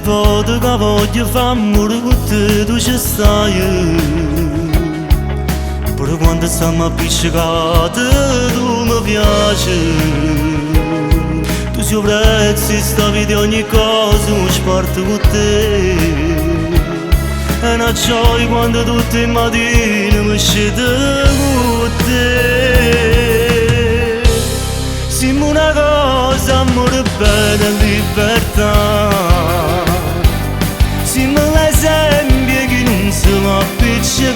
Vote che voglio fare amore con te tu ci stai. Pure quando stiamo appiccicati tu mi piaci. Tu sei prezzo sta vita ogni cosa mi sparto con te. E una gioia quando tutte le mattine mi scendo con te. Siamo una cosa, amore, bene e libertà. Siamo l'esempio che non si va appiccicare.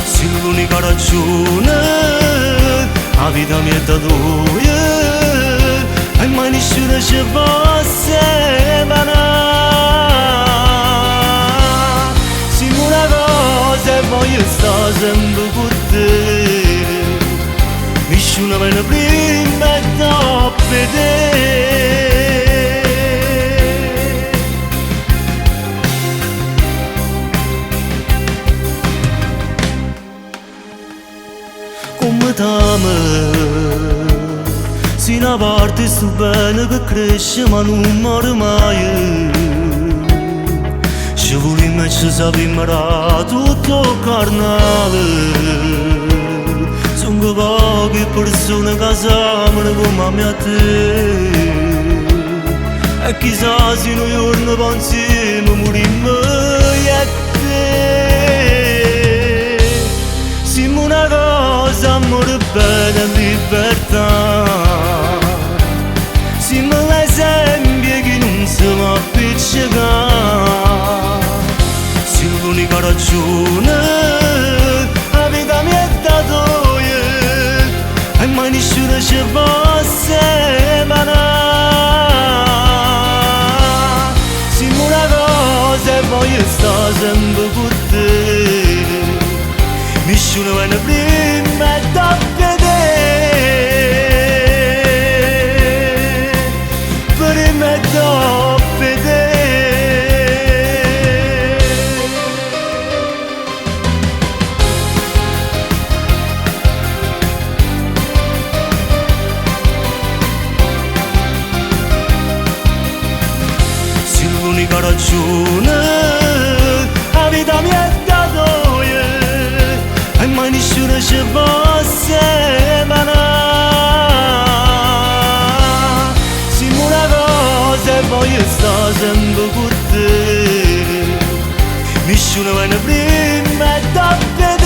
Sei l'unica ragione, la vita mia è da tua. E mai nessuno ci può separare. Siamo una cosa e voglio stare sempre con te. Nessuno viene prima e dopo te. Come t'amo, se una parte sto bene che cresce ma non muore mai. Ci vogliamo e ci sappiamo da tutto carnale. Sono poche persone che sanno come me a te. E chissà se un giorno poi insieme morimmo io e te. Siamo una cosa, amore, bene e libertà. Siamo l'esempio che non si va appiccicare. Sei l'unica ragione, la vita mia è da tua. E mai nessuno ci può separare. Siamo una cosa e voglio stare sempre con te. Nessuno viene prima e dopo te. Prima e dopo te. Sei l'unica ragione, la vita mia è da tua. E mai nessuno ci può separare. Siamo una cosa e voglio stare sempre con te. Nessuno viene prima e dopo te.